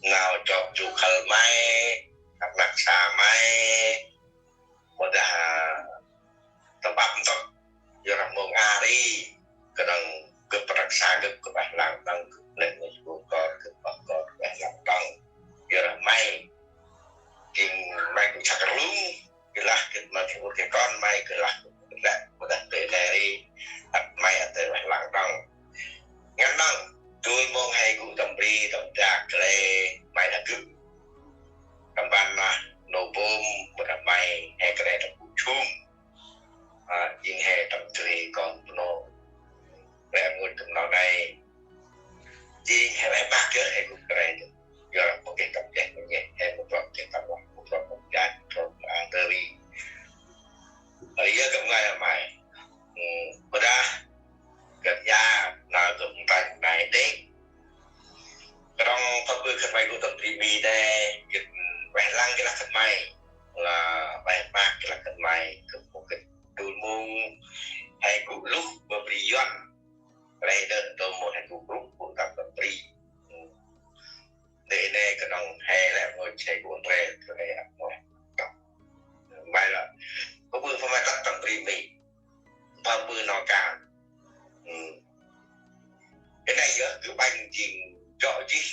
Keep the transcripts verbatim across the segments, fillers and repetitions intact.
Nau chok jŭ khâl may, khât năk sa may, mâu dah tâm ăp ntŭk, yorlah mông a ri, knŏng gâp răk sa gâp, gâp ueh lăng đŏng, gâp neh neh gâp kor, gâp oh kor, gâp ueh lăng đŏng. Yorlah may, jêng may gŭ săk rlung, geh lah gâp ma geh ur geh kon may, geh lah gâp lĕ, mâu dah tơ neh ri, ăt may ăt tơ ueh lăng đŏng. Ngăn đŏng, dôl mông he gŭ tâm bri, tâm dak, kre, may dah gŭ. Tâm ban nah, nô bôm, mâu dah may, he kre tâm gŭ jum. A, jêng he tâm dre kon Bunong. Lĕ rngôch tâm nau nây. Jêng he, he băk geh, he gŭ kre. Yorlah mâu geh tâm deh mâu nheh, he mâu brŏk geh tâm lah, mâu brŏk tâm janh, mâu brŏk tâm a tơ ri. Ơ, yơ gâp ngơi a may. Ơ, mâu dah, gâp ya, nau gâp ntănh nây đê̆. Knŏng pă bơh khân may gŭ tâm bri Mi nây, gâp ueh lăng geh lah khân may. Lah ueh maak geh lah khân may, gâp mâu gĭt dôl mông he gŭ luh ma bri Yuăn. Rê dơ̆ dôl mông he gŭ rup gŭ tâm tâm bri. Ndri nê knŏng he lĕ mâu che gŭ rê, rê ăt mâu. May lah, pă bơh pă may tât tâm bri Mi. Pă bơh nau kan. Ơ. Kơt nây yơh, gâp ƀanh jêng jŏ jêh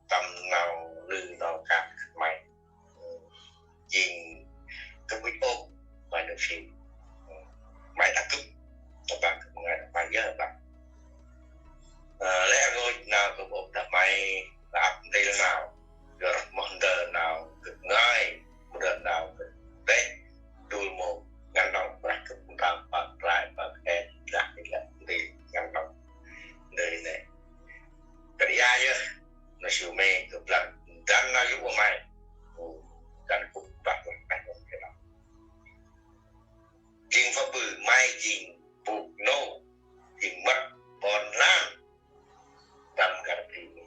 tâm nau lư nau kan khân may. Jêng gâp ŭch ôp, may nơm phim. May dah gâp, dah bang gâp ngơi dah may yơh bang. Ơ, lĕ rngôch nau gâp ôp dah may, dah ăp ntil nau. Yorlah moh ndơ nau gâp ngơi, moh ndơ nau gâp đê̆, dôl mông, ngăn đŏng, brah gâp ntơm, păng, rai, păng, en, dah, dah, ntil, ngăn đŏng. Ndơ nê. Kơt ya yơh, nau siu me gâp lăng, dăn nau yô̆ ma may. Ơ, dăn gâp bah lăng, may gâp lăng. Jêng pă bơh may jêng bôk nô, jêng mât ƀon lan, tâm găr bri Mi.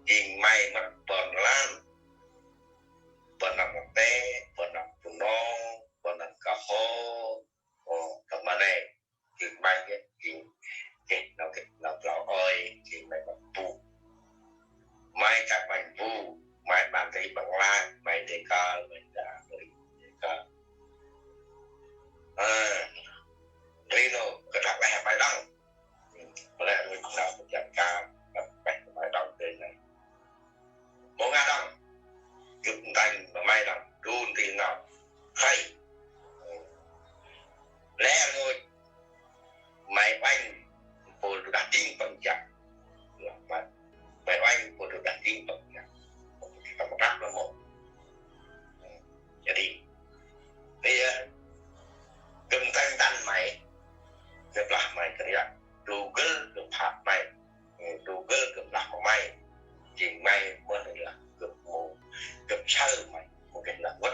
Jêng may mât ƀon lan, ƀon lan Mât Tê, ƀon lan Bunong, ƀon lan Kơho, ơ, tâm ma nê. Jêng may yơh, jêng geh nau geh nau blau ơi, jêng may mât bôk. May kăt may bu, may ƀăn ri ƀăn lan, may dê kơl, may da ri dê kơl. Ơ, ri nô, kơt lah ueh may đŏng. Mâu lĕ rngôch nau pơjăn kan, kăt ueh may đŏng dê nê. Mâu ngăn đŏng, gâp ntănh ma may đŏng, dôl ntil nau. Hay. Lĕ rngôch, may uănh, mpôl du đah ding păng jăk. Lah, may, may uănh, mpôl du đah ding păng jăk. Tâm rnglăp lah mâu. Jadi, bây giờ, gâp ntănh dăn may, gâp lah may kơt riăk, du gâl gâp phat may. Ơ, du gâl gâp lah ma may. Jêng may mâu lah gâp mâu, gâp saơ may, mâu geh lah vât.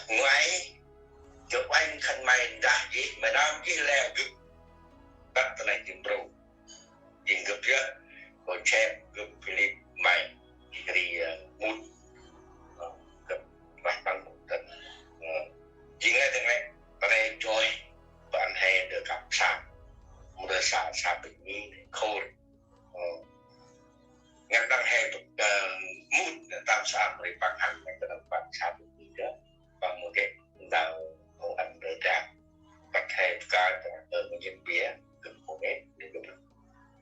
Ngoai, gâp uănh khân may dah jêh, may nơm jêh lĕ gâp. Băt ta nây jêng brô. Jêng gâp yơh, kô̆ chep gâp Philip may, jêh ri, ơ, mŭt. Ơ, gâp lah tăng mŭt tât. Ơ, jêng lĕ tâng lĕ, ta nây joi, ƀăn he ndơ kăp sa. Mâu ndơ sa, sa bêch Mi, khôr. Ơ. Ngăn đŏng he, ơ, mŭt, tâm sa mri păng hăn, ngăn đŏng păng sa bêch Mi dơ. Păng mâu geh, ndơ, mâu ăn ndơ dak. Băt he pơkă, ơ, mâu geh bia, gâp mâu geh, gâp,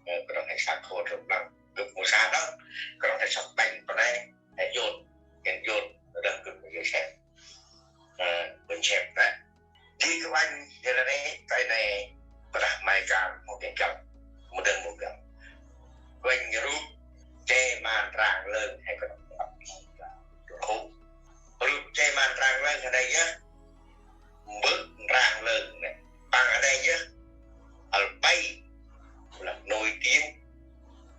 ơ, kơt đŏng he sa khôr rŏng đŏng. Gâp mâu sa đŏng, kơt đŏng he sa ƀanh, pơ nê, he yôt, he yôt, đŏng gâp mâu geh sep. Ơ, ƀon sep đă. Di kơ uănh, di lĕ nê, tay nê, ƀiălah may kan, mâu geh găp, mâu dâng mâu găp. Uănh rup, che ma ntrang lơn, he kơt đŏng. Rup, che ma ntrang lơn, he đei yơh. Mbơ̆ ntrang lơn nê. Păng he đei yơh. Albay, lah nổi tiếng.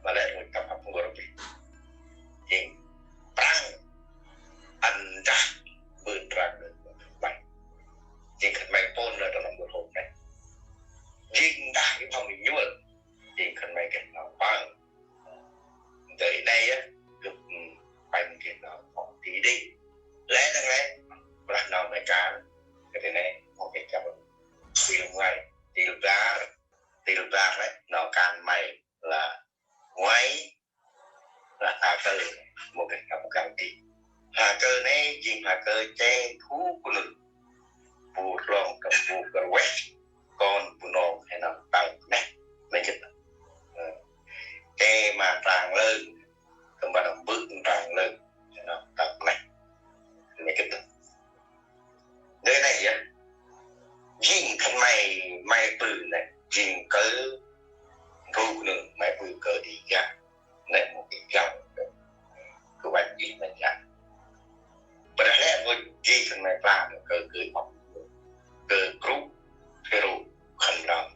Mâu lĕ rngôch tâm ăp ngor bri. Kơ mâu geh kăm kăng ti. Hla kơ nê jêng hla kơ che thu kơ nư. Bu hlong kơ bu kơ weh kon bu nong he nong tang neh. Mê gĭt. Che ma tang lơ. Kăm ba nong bơ̆ tang lơ. He nong tang neh. Mê gĭt. Dơi nê yơh. Jêng khân may, may pư nê. Jêng kơ bu kơ nư may pư kơ đi gak. Nê mâu geh gak. Kơ wach jêh may gak. Bơ dah lĕ ngôi jêh khân may pla nê kơ gơi mâu. Kơ gru, hê ru, khân rong.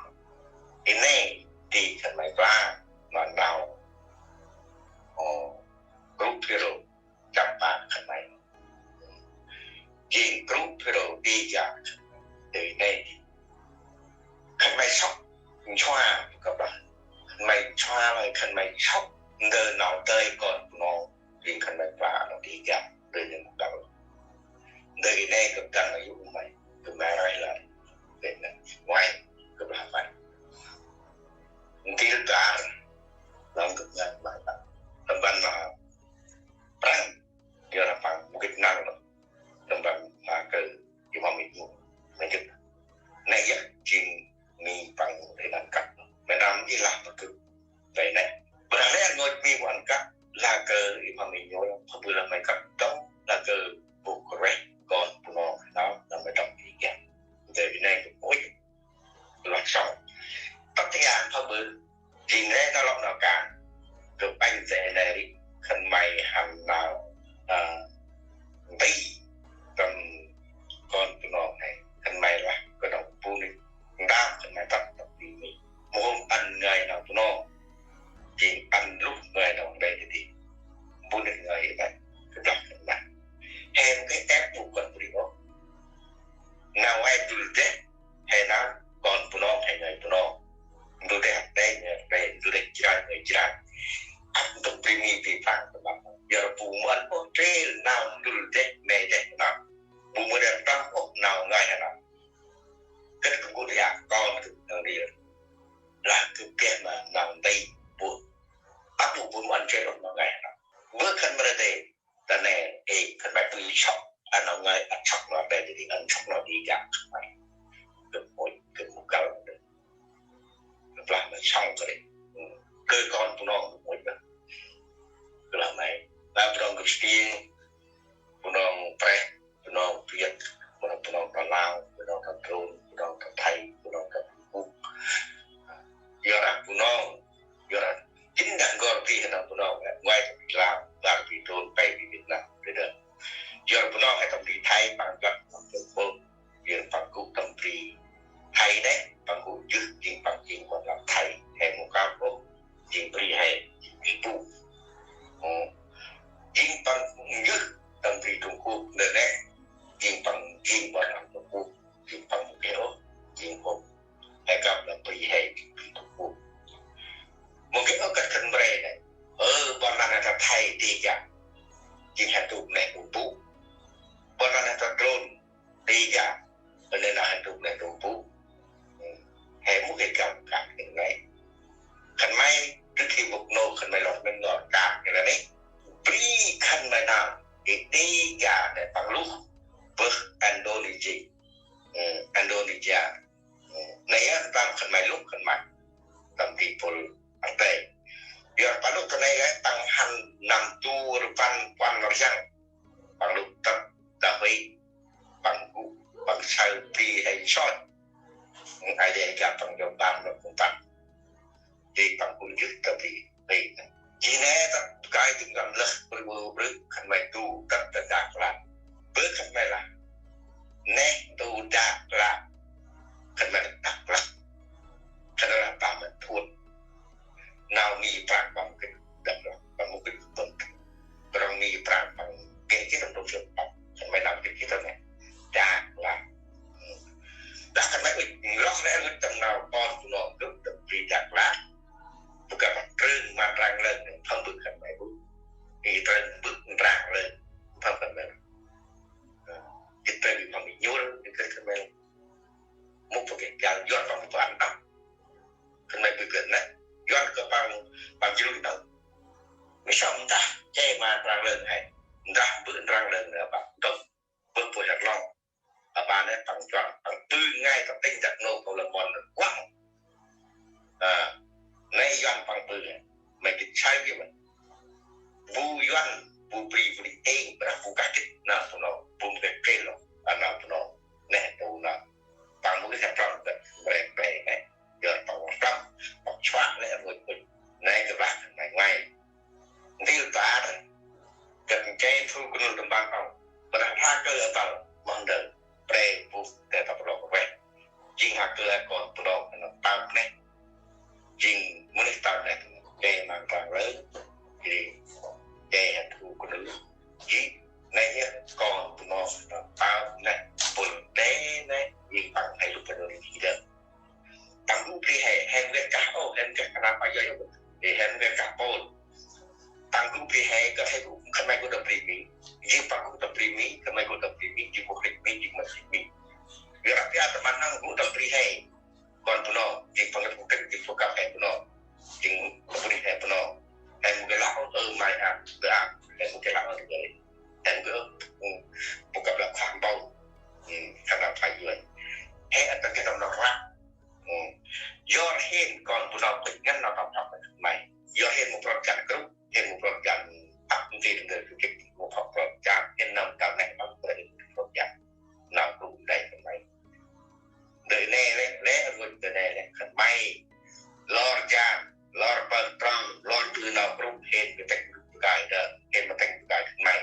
I nê, di khân may pla, ma nau. Ơ, gru, hê ru. Chăm pa khân may. Jêng gru phê rô đi ya. Dơi nê. Khân may sŏk. Nchua. Kơ bah. Khân may nchua lơi khân may sŏk. Ndơ nau dơi kon nô. Jêng khân may pa nô đi ya. Dơi nê mâu găl. Dơi nê kơ găl nô yŭ may. Kơ may rai lơi. Dơi nê. Nguay. Kơ bah may. Ntil bar. Lăng kơ ngăn may. Tâm ban ma. Prăng. Yor păng mâu gĭt nau lơ. Tâm ban ma kơ i ma mi nhu. Mâu gĭt. Nê yơh jêng mi păng rê năn kăp. Mê nau i lah păng kơ. Dơi nê. Bơ dah lĕ ngôi mi păng kăp. Lah kơ i ma mi nhu. Pha bơ lah may kăp dŏng. Lah kơ bu kơ reh. Kon bu nong. Nau. Lah may dŏng i gak. Dơi nê kơ ôi. Lah sŏng. Tât tiang pha bơ. Jêng nê nau lŏng nau kan. Kơ păng dơi nê ri. Khân may hăn nau. Ơ, nti. Tâm kon bu nong nê. Khân may lah. Kơ nau bu nê. Ndam khân may tât tât đi mi. Mâu hôm ăn ngơi nau bu nong. Jêng ăn lŭk ngơi nau đê đi đi. Bu nê ngơi nê. Kơ blah khân may. He mâu geh ép bu kon bu ri ôh. Nau ai dul deh. He nau kon bu nong, he ngơi bu nong. Dul deh, deh ngơi deh, dul deh jrang ngơi jrang. Ăp ntŭk bri mi bri păng tơ băng. Yor bu mâu ăn ôh tril nau dul deh, mê deh nau. Bu mâu ăn tâm ôh nau ngơi he nau. Kơt kơ bu deh kon kơ nau dih. Lah kơ geh ma nau nti bu. Ăp bu bu mâu ăn tril ôh nau ngơi he nau. Bơ khân may rê dê. Ta nê, ê, khân may pư sŏk, ăn nau ngơi, ăn sŏk nau đê, đê, ăn sŏk nau đi gak khân may. Gâp ôi, gâp mâu găl đê. Gâp lah may sŏng kơ đê. Kơ kon bu nong gâp ôi đê. Gâp lah may. Lah bu nong gâp stiêng, bu nong preh, bu nong Việt, bu nong, bu nong ta Lao, bu nong ta Drôn, bu nong ta Thai, bu nong ta Trung Quốc. Yor ăp bu nong, yor ăp. Jêng đah n'gor bri he nau bu nong, nguay ta bri Lao, bar bri Drôn, pe bri Việt Nam, bri đơ. Yor bu nong he tâm bri Thai, păng găp, păng găp, păng gŭ tâm bri Thai nê, păng gŭ jưh, jêng păng jêng ƀon lan Thai, he mâu găl ôh, jêng bri he, jêng bri bu. Ơ. Jêng păng jưh tâm bri Trung Quốc, nê nê, jêng păng jêng ƀon lan Trung Quốc, jêng păng mâu geh ôh, jêng ôh. He găp lah bri he, jêng bri Trung Quốc. Mâu geh ôh kơt khân may rê nê. Ơ, ƀon lan he ta Thai đi gak. Jêng he ntŭk nê ntŭk bu. Ƀon lan he ta Drôn đi gak. Ƀon lan he ntŭk nê ntŭk bu. He mâu geh găl kăng khân may. Khân may, trước khi bộc nô khân may lŏng nê ngor kăng khân may nê. Bri khân may nau. Ê đi gak nê păng luh. Bơh Indonesia. Ơ, Indonesia. Nê yơh, tâm khân may lŭk khân may. Tâm bri pôl ăn tê. Yor păng lŭk ta nê lĕ, tăng hăn năm du rơpăn puăn rhiăng. Păng lŭk tât ta Huế. Păng gŭ, păng saơ bri he soi. Ai dê găp păng jŏ ƀăn lŭk păng tât. Di păng gŭ jưh ta bri Huế. Jêh nê tât kai tĭng lăm lơh, bri bu bri khân may du tât ta Dak Lak. Bơ khân may lah. Nê du Dak Lak. Khân may Dak Lak. Khân may lah păng mân thuôt. Nau mi prăng păng mâu gĭt Dak Lak, păng mâu gĭt Bân. Prăng mi prăng păng geh gĭt tâm dôk sơm păng. Khân may nau gĭt gĭt tâm nê. Dak Lak. Dah khân may ŭch, lŏng nê ŭch tâm nau kon bu nong gâp tâm bri Dak Lak. Bu gâp trưng ma Prăng lơn, thâm bưk khân may bu. Ê trưng bưk Prăng lơn. Sŏng dah che ma ndrăng lơn he. Dah bơ̆ ndrăng lơn he, bơ̆ ntŭk, bơ̆ pui hăt long. Apa nê păng chuan, păng bơ̆ ngai ta tĭng dak nô kâu lơn mon kuăng. Nê yuan păng bơ̆ ngai. Mê kĭt sai bơ̆ mê. Bu yuan, bu bri, bu ni êng, brah bu kah kĭt, na bu nô, bu mê kĭt lo, na bu nô. Nê bu na. Păng mâu geh he prăm, bre, bre, nê. Yor păng wah prăm, păng chuak lĕ rngôch kuch. Nê geh bah, nê ngai. Ntil tar, geh nche thu kŭnŭl tơm bang âu. Bơdah ha kơ atal, măng dơ. Bre, bu, tê tăp lok weh. Jing ha kơ kon bu nô, nê tap nê. Jing mâu nê tap nê. Nê mang tang lơ. Jing, nê ha thu kŭnŭl. Jing, nê yơh kon bu nô, nê tap nê. Bul đê nê, jing păng he lu kŭnŭl jing dơ. Tăng gŭ bri he, he mâu geh kah ôh, he mâu geh kah nau pa yoi ôh. Ê, he mâu geh kah pôl. Tăng gŭ bri he, gâp he gŭ, khân may gŭ tâm bri Mi. Jêng păng gŭ tâm bri Mi, khân may gŭ tâm bri Mi, jêng gŭ bri Mi, jêng mâu bri Mi. Yor ăp ia tâm ban nâng gŭ tâm bri he. Kon bu nô, jêng păng gŭ kênh, jêng bu kăp he bu nô. Jêng gŭ bri he bu nô. He mâu geh lah ôh, ơ, may a, ơ, a, he mâu geh lah ôh, ơ. He mâu geh, ơ, bu kăp lah khua mpôl. Khân may pa yoi. He ăt geh tâm nô ră. Yor hên kon bu nô kŭch ngăn nau tâm thâp may. Yor hên mâu prot jan krŭp, hên mâu prot jan ăp nti dâng dơ kŭch mâu prot jan, hên nâm kăl neh nâm kŭch hên prot jan. Nau krŭp đei khân may. Dơi nê lĕ, lĕ rngôch dơi nê lĕ khân may. Lor jan, lor pơk trong, lor bư nau krŭp, hên mâu tĭng bơkai dơ, hên mâu tĭng bơkai khân may.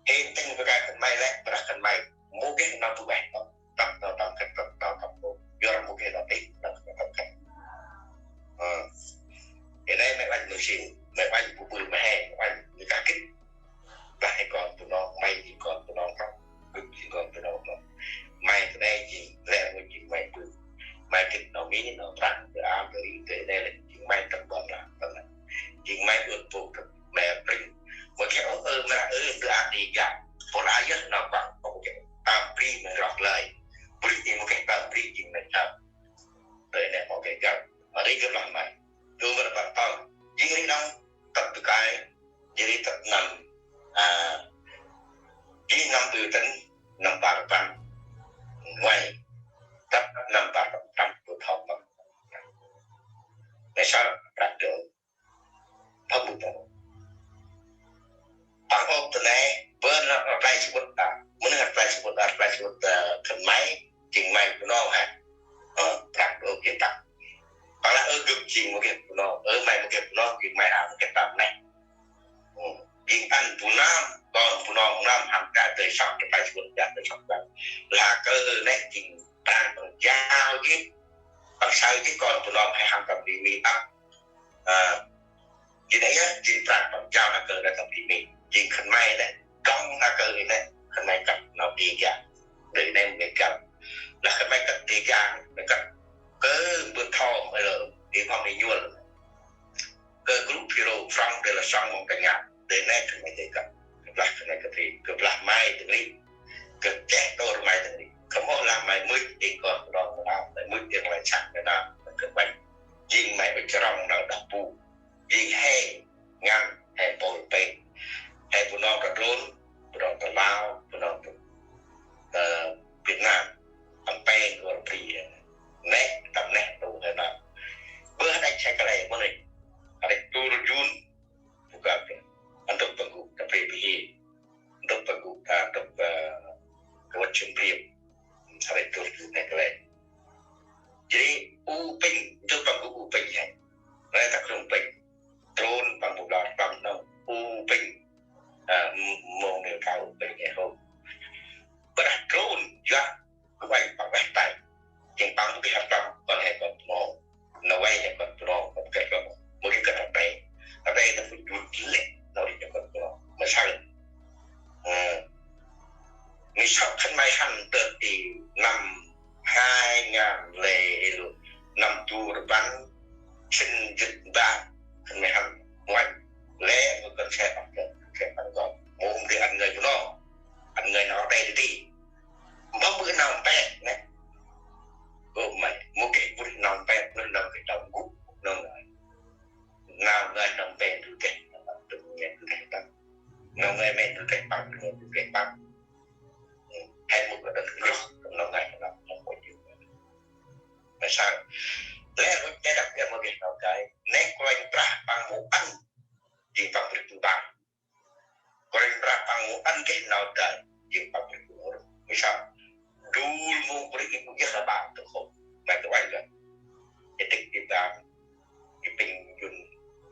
Hên tĭng bơkai khân may lĕ, brah khân may. Mâu geh nau bu ueh tât. Tât nau tâm khât, tât nau tâm bu. Yor mâu geh nau tĭng, tât nau tâm khât. Ơ. Ê nê mê uănh mâu sĭn, mê uănh bu bư mê he, mê uănh mê kah kĭt. Lah he kon bu nô, may jêng kon bu nô tât. Gâp jêng kon bu nô tât. May ta nê jêng, lĕ mâu jêng may bư. May kĭt nau mi, nau prăng, nau a, nau ri, ta nê lĕ jêng may tâm bon lah, tâm lah. Jêng may ƀư bu, tâm may prĭnh. Mâu geh ôh, ơ, mra, ơ, nau a ti gah. Pôl a yơh nau păng, mâu geh. Tâm bri mê roh lơi. Bri i mâu geh tâm bri jêng mê tâm. Ri nê mâu geh găl. Ri gâp lah may. Gâp mra păng tâl. Jêng ri nâng tât bơkai. Jêng ri tât năm, a, jêng năm ƀư tĭng, năm bar păng. Nguay. Tât năm bar păng, păng bu thâo păng. Nê săr, prăk dơ. Păng bu thâo. Păng ôp ta nê, bơn rplay sămƀŭt ta. Mân rplay sămƀŭt ta, rplay sămƀŭt ta, khân may, jêng may bu nô he. Ơ, prăk ôp jêng tât. Păng lah ơ gâp jêng mâu geh bu nô, ơ may mâu geh bu nô, jêng may a mâu geh tât nê. Ơ, jêng ăn bu nơm, kon bu nô bu nơm, hăn ka dơi sŏk, rplay sămƀŭt ta, dơi sŏk ta. Lah kơ nê jêng prang păng jao jêh, păng saơ jêh kon bu nô he hăn tâm bri Mi ăp. Ơ, jêng nê yơh, jêng prang păng jao na kơ na tâm bri Mi. Jêng khân may nê, dŏng na kơ nê, khân may kăp nau ti gah. Dơi nê mâu geh găl. Lah khân may kăp ti gah, may kăp kơ bơh thom, ơ lơ, ti thom i nhuăl. Kơ gru Phi Rô, Frăng, dơi lah sŏng mông ta ngap. Dơi nê khân may dơi kăp. Kơp lah khân may kăp ri, kơp lah may dâng ri. Kơp cheh tôr may dâng ri. Khân may lah may mưch, i kon bu nô bu nơm, may mưch, i kon lĕ săk, may nơm, may kơp may. Jêng may ƀă chrong nau đah bu. Jêng he ngăn, he mpôl pêng. He bu nô ta Drôn, bu nô ta Lao, bu nô ta, ơ, Việt Nam. Tâm pêng kơ bri. Nê, tâm nê tu he nơm. Bơh đăch he kăl e mâu nê. Đăch tu rjun. Bu kăp. Ntŭk păng gŭ, ta bri bhi. Ntŭk păng gŭ, ta ntŭk, ơ, kơ wăt Siem Reap. Ri tŭr gŭ nê kăl e. Jêh ri U Pinh, ntŭk păng gŭ U Pinh he. Nê ta krŭng Pinh. Drôn păng bu blau tâm nơm U Pinh. Ơ, m-, mông nê kơ U Pinh he hô. Bơdah Drôn, yua Kơ vay păng veh tay. Jêng păng mâu geh hăt lăm, kon he kon bu nô. Nau vay he kon bu nô, kon geh lăm. Mâu geh kơ ta pe. Ta pe ta phung dun lĕ. Nau ri he kon bu nô. Mâu saơ. Ơ. Mi sŏk khân may hăn tơt i năm hai ngàn lẻ, năm du rbăn, sĭn jât ba. Khân may hăn ngoanh. Lĕ mâu kon se păng gơh, se păng gơh. Mâu mâu geh ăn ngơi bu nô. Nau ngai men tu teh păng, tu teh păng. He mŭt kơ đah ngroh, nau ngai nau ngai mŭt kơ. Masa lĕ mŭt teh đah pia mŭt kơ nau ngai. Nĕ Kôranh Brah păng mŭt ăn, jêng păng bri tu băng. Kôranh Brah păng mŭt ăn kơ nau ngai, jêng păng bri tu ngroh. Masa dul mŭt bri i mŭt yơh lah băng tu khôm. Mai tu ai lah. Ê tĭk i băng, i pinh yŭn,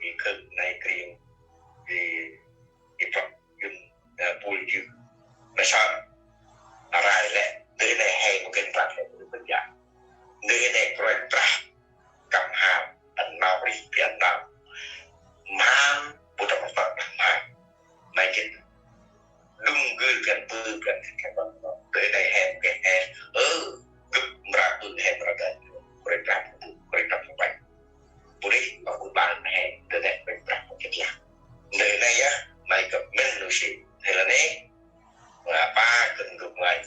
i khơk nai kriêng, i, i plăk yŭn, ơ, pul yŭn. Masa, a rai lĕ, ndơ nê he mŭt kơ Brah he mŭt kơ ya. Ndơ nê Kôranh Brah, kăm hap, ăn nau ri, pian nau. Mham, bu tâm tâm mham. Mai gĭt. Đŭng gưl găn bư găn găn găn. Ndơ nê he mŭt kơ he. Ơ, gâp mra bư he mra găn. Kôranh Brah bư, Kôranh Brah bư. Pôri, ma bư băng he, ndơ nê Kôranh Brah bư gĭt lah. Ndơ nê yơh, mai gâp mĭn nu si. He lah nê. Wa pa kơ gâp ngai,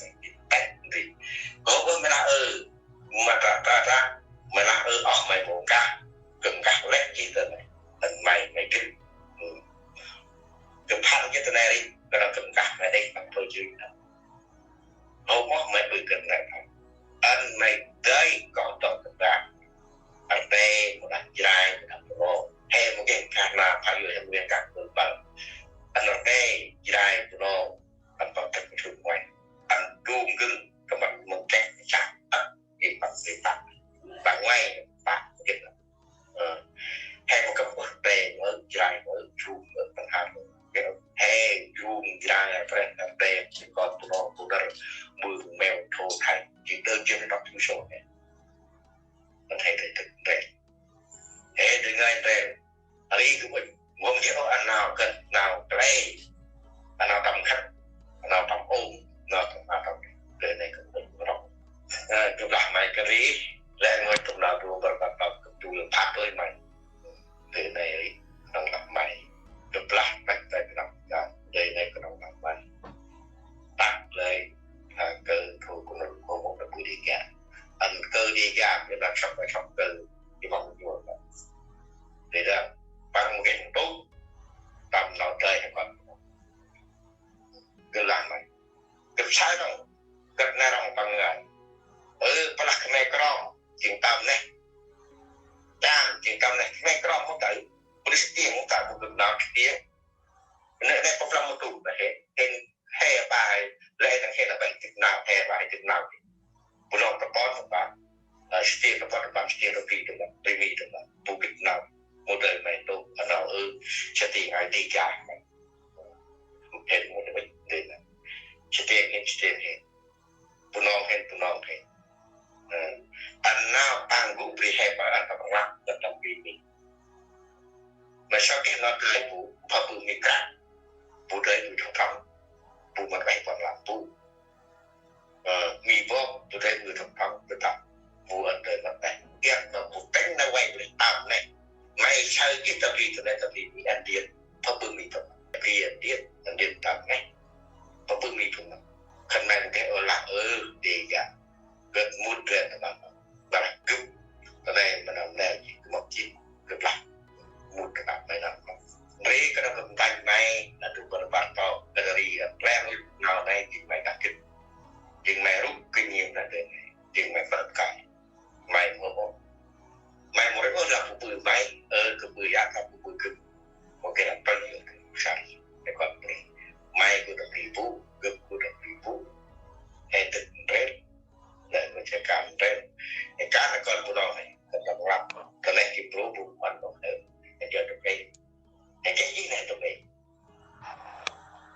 têt ndri. Kô bơ mê lah ơ, ma tra tra tra, mê lah ơ, oh mai mô kah, gâp kah lĕ gĭt tơ nê. Ăn mai, mai gĭt. Gâp hăn gĭt tơ nê ri, gâp kah mai đêk, ăn pơ jri nê. Hôm oh mai bư gâp nê. Ăn mai dơi kơ dŏ gâp nê. Ăn tê, mô đah Jrai, mô đah Bunong. He mô geh kah na, pha yô he mô geh kah bơ băng. Ăn tê, Jrai, Bunong. Ăn păng tât mô sŭt ngoai. Ăn dŭm gưng, kơ măng măng keh, chah, ăn, geh păng sê tât. Păng ngoai, păng geh. Ơ. He mô kơ măng tê, măng Jrai, măng Jum, măng Păng Hang, măng. He Jum, Jrai, ăn tê, ăn tê, si kon, Bunong, Bunong, măng meo, thô, thai. Chỉ đơn giản đọc thiểu số này. Ăn he tê tê tê. He tê ngai tê. Ari tu bơi. Mông je oh ăn nau kơt nau klei. Ăn nau tâm khât. Ăn nau tâm ôm. Nau tâm, nau tâm. Tê nê kơ bơi rŏk. Ơ, tu lah mai kơ ri. Lĕ ngơi tu nau tu bơi bơi bơi tu lơ phat tơi mai. Tê nê ri. Nau lah mai. Tu lah mai tê nau. Ya, tê nê kơ nau lah mai. Tăk lơi. Ha, kơ thu kơ nau kơ mông kơ bơi đi kơ. Ăn kơ đi kơ, kơ nau sŏk kơ sŏk kơ. Di băng jua ka. Di dah, păng mungkin tu, tâm nau tơi he kon. Gâp lah mai. Gâp sai rŏng, gâp nai rŏng păng ngai. Ơ, plah Khmer Krôm, jêng tâm neh. Cham, jêng tâm neh, Khmer Krôm mông tơi. Bri stiêng mông tơi, bu gâp nau stiêng. Nê, nê, pô plang mô tu, bă he, he, he, bă he, lĕ he, he, bă he, tĭt nau, he, bă he, tĭt nau. Bunong ta pon, ta pon, ơ, stiêng ta pon, ta pon, stiêng ta pi, ta pon, pi mi, ta pon, bu gĭt nau. Mô dơi mai tu, ơ, nau, ơ, stiêng ai ti kia, mai. He, mô dơi mai, dơi mai. Stiêng he, stiêng he. Bunong he, Bunong he. Ơ, ăn nau păng gŭ bri he, păng ăn ta păng lăp, ta păng pi mi. Masa kơ nau dơi bu, pha bu mi kra. Bu dơi bu thong thong. Bu măt bai păng lăp bu. Ơ, mi bok, bu dơi bu thong thong, bu tăm. Bu ăn dơi măt bai. Iăt nau bu têng nau wai bu tâm nê. Mai sai gĭt ta bi tu nê ta bi mi ăn điêt. Pha bu mi tâm. Bi ăn điêt, ăn điêt tâm nê. Pha bu mi tâm. Khân may bu keh ơ lah ơ, dê gă. Gâp mŭt gâp ta băng. Băng gâp. Ta nê ma nau nê jêng gâp mâp jêng. Gâp lah. Mŭt ta băng may nau. Ri kơ nau gâp ntanh may, nau tu bơ băng tâ. Kơ ri, ơ, klem nau nê jêng may gâp gâp. Jêng may rŭ kơ nhi nau dê nê. Jêng may bơh kai. May mâu ôh. May mâu rê ôh lah bu bư may, ơ, gâp bư ya lah bu bư gâp. Mâu geh lah păng yơh gâp sa ri. Nê kon bri. May gâp ta bri bu, gâp gâp ta bri bu. He tĭt ndrel. Nê, mâu che kan ndrel. He kan nê kon bu nong he. Kơ tâm lăp. Kơ nê ki bru bu ăn nong he. He jơ tu he. He jơ i nê tu he.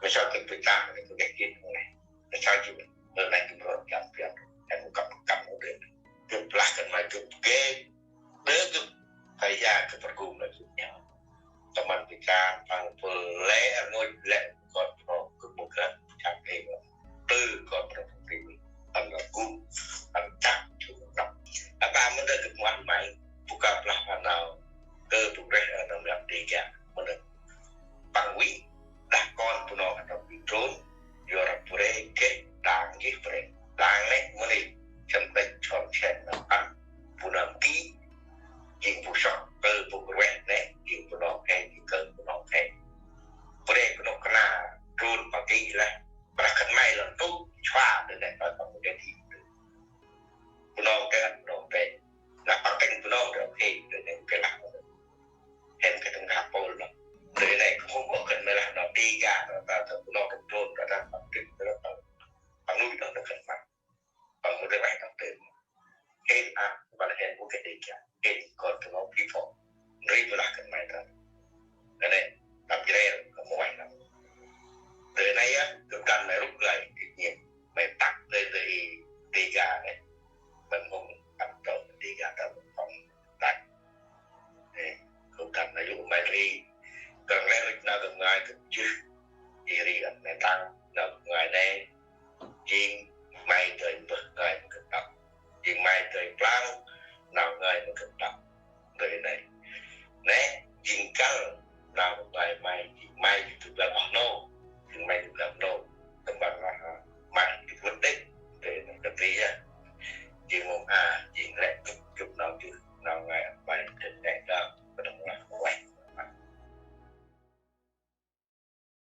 Mâu sa kơ bri ta, nê tu he kin nê. Mâu sa ju. Nê nê ki bru kan pian. He mâu kăp kăp mâu dê. Gâp lah kơ may gâp geh. Đơ gâp, kaya gâp rgum lah gâp nau. Tâm ăn bi kan, păng pơ lĕ rngôch lĕ kon pro gâp mâu geh, chăm ê mâu. Tơ kon pro gâp ri, ăn rgum, ăn chăm, chăm rgum. Ata mâu dơi gâp mâu ăn may, bu kăp lah ăn nau, kơ bu reh ăn nau lăp dê gă, mâu dơi. Păng wi, đah kon bu nong ăn nau bi trôn, yor ap bu rê geh, đăng geh bu rê. Đăng nê, mâu dơi, chăm khlĕch chon chen nau ăn, bu nong ki, jêng bu sŏk, kơ bu reh nê, jêng bu nong he, jêng kơ bu nong he. Bu rê bu nong kna, Dega ta ta ta Bunong ta trôn ta ta păng trĭt ta ta păng păng nuih đŏng ta khân păng, păng mâu dơi ueh đŏng ta. Hên a, bân hên ƀu kơ Dega, hên kon Bunong people. Ri mâu lah khân may ta. Ngăn nê, tâm Jrai kơ mâu ueh đŏng. Tơ nây a, gâp găn may rŭ gay, trách nhiệm may păk tơ tơ i Dega nê. May mâu ăp tơ Dega ta mâu păng tăk. Ê, gâp găn may yô̆ may ri. Kăng lĕ rĭch nau gâp ngai gâp jưh. I ri ăt may tăng nau gâp ngai nê. Jêng may dơi mbơh ngai ma gâp đŏng. Jêng may dơi plang nau ngai ma gâp đŏng.